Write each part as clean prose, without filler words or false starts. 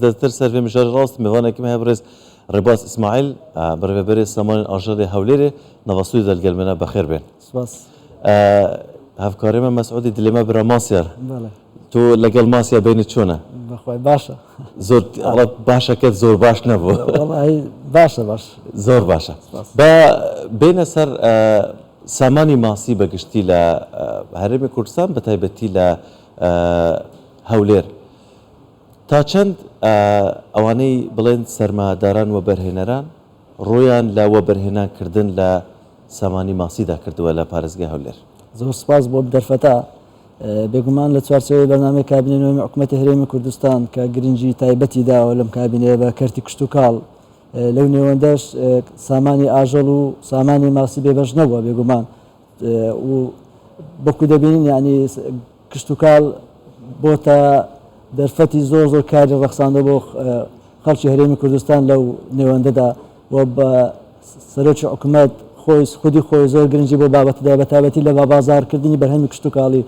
زیاتر سەر vê mijarê rast mêvanekî me heye birêz Rêbaz Îsmaîl birêveberê Samanên Ajalê Hewlêrê nava Sûriyê de li gel me ne bexêr bên. Spas. Hevkarê me Mesûdî dilê me bira Masyar. Bele. Tu li gel Masya beynî çon e? Bexway baş e. Zor wela başeke zor baş nebû. Welahî baş e baş. Zor baş e. Spas. Ba bêne ser samanî masî bi giştî li Herêmê Kurdistan bi taybetî li Hewlêr. تا چەند ئەوانەی بڵێن سەرمایەداران وەبەرهێنەران ڕوویان لە وەبەرهێنان کردن لە سامانی ماسیدا کردووە لە پارێزگای هەولێر؟ زۆر سپاس بۆ ئەم دەرفەتە. بێگومان لە چوارچێوەی بەرنامەی کابینەی نۆیەمی حکومەتی هەرێمی کوردستان کە گرنگی تایبەتی داوە لەم کابینەیە بە کەرتی کشتوکاڵ، لەو نێوەندەش سامانی ئاژەڵ و سامانی ماسی بێبەش نەبووە بێگومان و وەکو دەبینین یانی کشتوکاڵ بۆتە دەرفەتی زۆر زۆر کاری ڕەخساندوە بۆ خەڵکی هەرێمی کوردستان لەو نێوەندەدا و بە سەرۆکی حکومەت خۆی خودی خۆی زۆر گرنگی بۆ بابەتەدا بە تایبەتی لە بازاڕکردنی بەرهەمی کشتوکاڵی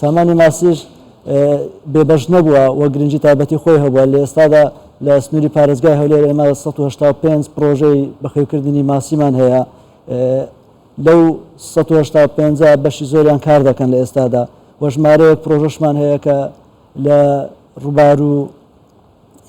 سامانی ماسیش بێبەش نەبووە و گرنگی تایبەتی خۆی هەبووە لە ئێستادا لە سنووری پارێزگای هەولێر ئێمە 185 پرۆژەی بەخێوکردنی ماسیمان هەیە لەو 185 بەشی زۆریان کار دەکەن لە ئێستادا و ژمارەیەک پرۆژەشمان هەیە کە لە ڕووبار و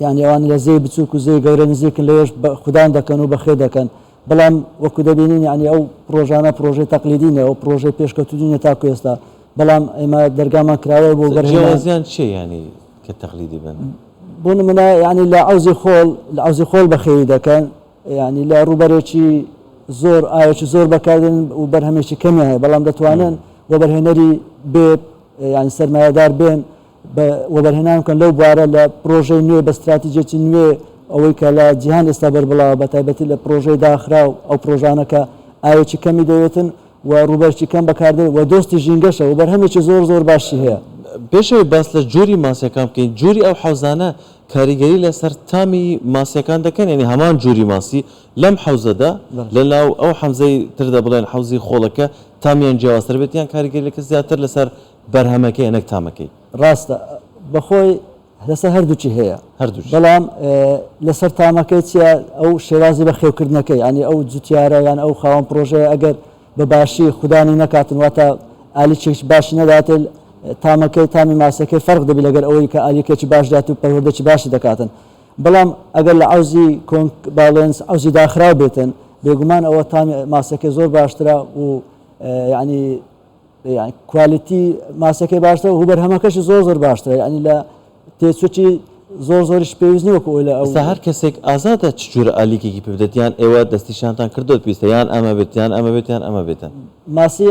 یعنی ئەوان لە زێی بچووک و زێی گەورە نزیکن لەوێش خودان دەکەن و بەخێ دەکەن بەڵام وەکو دەبینین یعنی ئەو پرۆژانە پرۆژەی تەقلیدی نیە ئەو پرۆژەی پێشکەوتوو نیە تاکو ئێستا بەڵام ئێمە دەرگامان کراوەیە بۆ بەرهێنان. جیاوازیان چیە یعنی کە تەقلیدی بن؟ بۆ نمونە یعنی لە عەوزی خۆڵ لە عەوزی خۆڵ بەخێوی دەکەن یانی لە ڕووبەرێکی زۆر ئاوێکی زۆر بەکاردێنن و بەرهەمێکی کەمیان هەیە بەڵام دەتوانن وەبەرهێنەری بێ یانی سەرمایەدار بێن بە وەبەرهێنان بکەن لەو بوارە لە پرۆژەی نوێ بە ستراتیجێکی نوێ ئەوەی کە لە جیهان ئێستا بەربڵاوە بە تایبەتی لە پرۆژەی داخراو ئەو پرۆژانە کە ئاوێکی کەمی دەوێتن و ڕووبەرێکی کەم بەکاردێت و دۆستی ژینگەشە و بەرهەمێکی زۆر زۆر باشی هەیە. پێش ئەوەی باس لە جۆری ماسیەکان بکەین، جۆری ئەو حەوزانە کاریگەری لەسەر تامی ماسیەکان دەکەن؟ یانی هەمان جۆری ماسی لەم حەوزەدا لە ناو ئەو حەوزەی تردا بڵێن حەوزی خۆڵەکە تامیان جیاوازتر بێت یان کاریگەریەکە زیاتر لەسەر بەرهەمەکەیە نەک تامەکەی؟ ڕاستە بەخۆی لەسەر هەردووکی هەیە هەردووکی. بەڵام لەسەر تامەکەی چیە ئەو شێوازی بەخێوکردنەکەی یانی ئەو جوتیارە یان ئەو خاوەن پرۆژەیە ئەگەر بە باشی خودانی نەکاتن واتە ئالیکێکی باشی نەداتێ تامەکەی تامی ماسەکەی فەرق دەبی لەگەر ئەوەی کە ئالیکێکی باش دات و پەروەردەکی باشی دەکاتن بەڵام ئەگەر لە عەوزی کۆنک باڵێنس عەوزی داخراو بێتن بێگومان ئەوە تامی ماسەکەی زۆر باشترە و یعنی یانی کوالیتی ماسەکەی باشترە و بەرهەمەکەشی زۆر زۆر باشترە یانی لە تێچووی زۆر زۆریش پێویست نیە وەکو ئەوەی لە ئەو. ئێستا هەر کەسێک ئازادە چ جورە ئالیکێکی پێ بدات یان ئێوە دەستنیشانتان کردووە پێویستە یان ئەمە بێت یان ئەمە بێت یان ئەمە بێتن؟ ماسی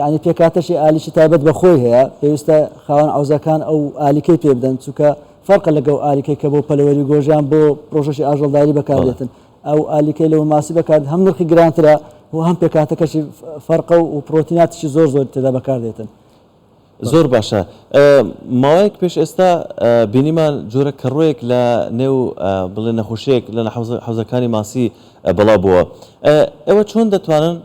یانی پێکهاتەشی ئالیکی تایبەت بە خۆی هەیە پێویستە خاوەن عەوزەکان ئەو ئالیکەی پێ بدەن چونکە فەرقە لەگەڵ ئالیکەی کە بۆ پەلەوەری گۆژیان بۆ پرۆژەشی ئاژەڵداری بەکاردێتن ئەو ئالیکەی لەوە ماسی بەکارد هەم نرخی گرانترە و هەم پێکهاتەکەشی فەرقە و پرۆتیناتیشی زۆر زۆر تێدا بەکاردێتن. زۆر باشە ماوەیەک پێش ئێستا بینیمان جۆرە کەڕوویەک لە نێو بڵێ نەخۆشیەک لە حەوزەکانی ماسی بڵاو بووە ئێوە چۆن دەتوانن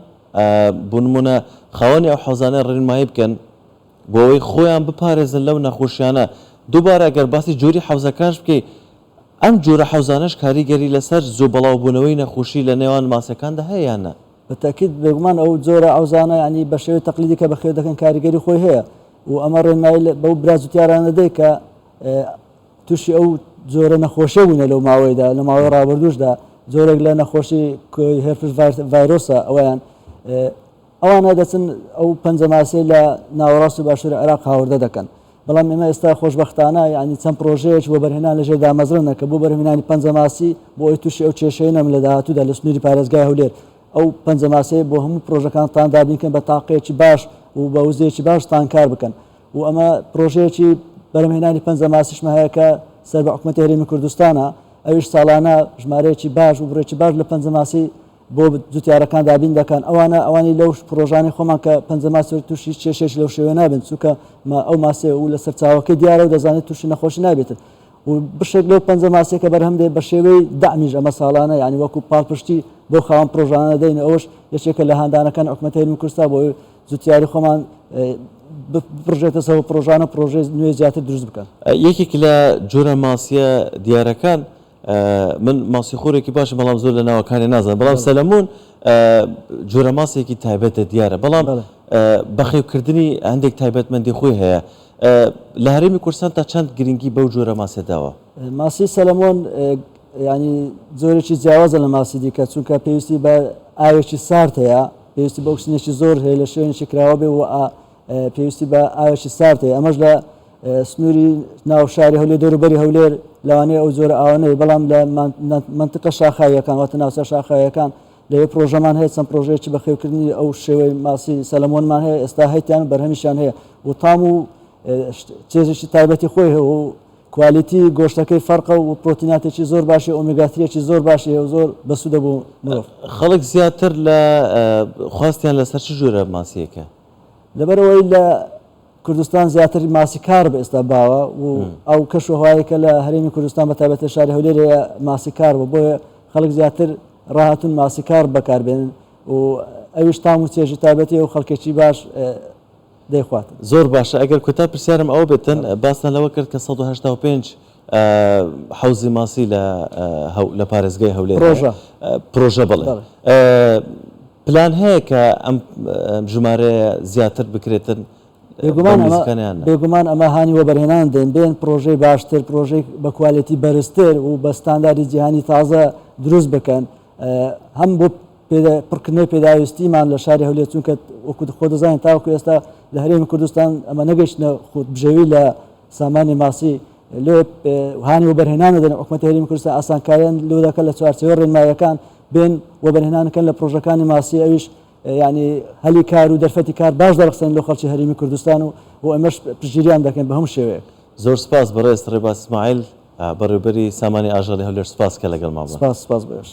بۆ نمونە خاوەنی ئەو حەوزانە ڕێنمایی بکەن بۆ ئەوەی خۆیان بپارێزن لەو نەخۆشیانە دووبارە گەر باسی جۆری حەوزەکانش بکەی ئەم جۆرە حەوزانەش کاریگەری لەسەر زوو بڵاوبوونەوەی نەخۆشی لە نێوان ماسیەکاندا هەیە یان نا؟ بە تەئکید بێگومان ئەو جۆرە عەوزانە یانی بە شێوەی تەقلیدی کە بەخێو دەکەن کاریگەری خۆی هەیە و ئەمە ڕێنمایی بەو برا جوتیارانە دەدەی کە تووشی ئەو جۆرە نەخۆشیە بوونە لەو ماوەیدا لە ماوەی ڕابردووشدا جۆرێک لە نەخۆشی هێرپس ڤایرۆسە ئەویان ئەوانە دەچن ئەو پەنجەماسیەی لە ناوەڕاست و باشووری عێراق هاوردە دەکەن. بەڵام ئێمە ئێستا خۆشبەختانە یانی چەند پرۆژەیەکی وەبەرهێنان لەژێر دامەزرانە کە بۆ بەرهەمهێنانی پەنجەماسی بۆ ئەوەی تووشی ئەو کێشەیە نەبن لە داهاتوودا لە سنووری پارێزگای هەولێر ئەو پەنجەماسیەی بۆ هەموو پرۆژەکانتان دابین کەن بە تاقەیەکی باش و بە وزەیەکی باش تان کار بکەن و ئەمە پرۆژەیەکی بەرهەمهێنانی پەنجەماسیشمە هەیە کە سەر بە حکومەتی هەرێمی کوردستانە ئەویش ساڵانە ژمارەیەکی باش و بڕێکی باش لە پەنجەماسی بۆ جوتیارەکان دابین دەکەن ئەوانە ئەوانی لەو پرۆژانەی خۆمان کە پەنجە ماسی تووشی هیچ کێشەیەکی لەو شێوەیە نابن چونکە ئەو ماسیە و لە سەرچاوەکەی دیارە و دەزانێت تووشی نەخۆشی نابێتن و بشێک لەو پەنجە ماسیە کە بەرهەم دێ بە شێوەی دەعمیش ئەمە ساڵانە یعنی وەکو پاڵپشتی بۆ خاوەن پرۆژانە دەین ئەوەش یەکێکە لە هاندانەکان حکومەتی هەرێمی کوردستان بۆ جوتیاری خۆمان بپڕژێتە سەر و پڕۆژانە پڕۆژەی نوێ زیاتر دروست بکەن. یەکێک لە جۆرە ماسیە دیارەکان من ماسی خۆرێکی باشم بەڵام زۆر لە ناوەکانی نازانم بەڵام سەلەمون جۆرە ماسێکی تایبەتە دیارە بەڵام بەخێوکردنی هەندێک تایبەتمەندی خۆی هەیە لە هەرێمی کوردستان تا چەند گرنگی بەو جۆرە ماسیە داوە؟ ماسی سەلەمۆن ینی جۆرێکی جیاوازە لە ماسی دیکە چونکە پێویستی بە ئاوێکی سارد هەیە پێویستی بە ئۆکسجینێکی زۆر هەیە لە شوێنێکی کراوە بێ و پێویستی بە ئاوێکی سارد هەیە ئەمەش لە سنووری ناو شاری هەولێر دەوروبەری هەولێر لەوانەیە ئەو جۆرە ئاوە نەبێت بەڵام لە مەنتقە شاخاویەکان واتە ناوچە شاخاویەکان لەوێ پرۆژەمان هەیە چەند پرۆژەیەکی بەخێوکردنی ئەو شێوەی ماسی سەلەمۆنمان هەیە ئێستا هەیتیان و بەرهەمیشیان هەیە و تام و چێژێکی تایبەتی خۆی هەیە و کوالیتی گۆشتەکەی فەرقە و پرۆتیناتێکی زۆر باشی ئۆمێگا تریەکی زۆر باشی هەیە و زۆر بەسوودە بۆ مرۆڤ. خەڵک زیاتر لە خواستیان لەسەر چ جۆرە ماسییەکە؟ لەبەرئەوەی لە کوردستان زیاتر ماسی کارب ئێستا باوە و ئەو کەش و هەوایە کە لە هەرێمی کوردستان بە تایبەت لە شاری هەولێر هەیە ماسی کاربە بۆیە خەڵک زیاتر ڕاهاتوون ماسی کارب بەکاربێنن و ئەویش تام و چێژی تایبەتی و خەڵکێکی باش دەیخوات. زۆر باشە ئەگەر کۆتا پرسیارم ئەوە بێتن باستان لەوە کرد کە 185 حەوزی ماسی لە لە پارێزگای هەولێر پرۆژە پرۆژە بەڵێ پلان هەیە کە ئەم ژمارەیە زیاتر بکرێتن؟ بێگومان ئەمە بێگومان ئەمە هانی وەبەرهێنان دەین بێن پرۆژەی باشتر پرۆژەی بە کوالێتی بەرزتر و بە ستانداردی جیهانی تازە دروست بکەن هەم بۆ پڕکردنەوەی پێداویستیمان لە شاری هەولێر چونکە وەکو خۆ دەزانین تاوەکو ئێستا لە هەرێمی کوردستان ئەمە نەگەیشتنە خود بژێوی لە سامانی ماسی لۆ هانی وەبەرهێنان دەدەن حکومەتی هەرێمی کوردستان ئاسانکاریان لۆ دەکەن لە چوارچێوەی ڕێنماییەکان بێن وەبەرهێنان کەن لە پرۆژەکانی ماسی ئەویش یعنی هەلی کار و دەرفەتی کار باش دەڕەخسێن لۆ خەڵکی هەرێمی کوردستان و و ئێمەش پشتگیریان دەکەین بە هەموو شێوەیەک. زۆر سپاس بەڕێز ڕێباز ئیسماعیل بەڕێوبەری سامانی ئاژەڵی هەولێر سپاس کە لەگەڵمان بوون. سپاس سپاس بۆ ئێوەش.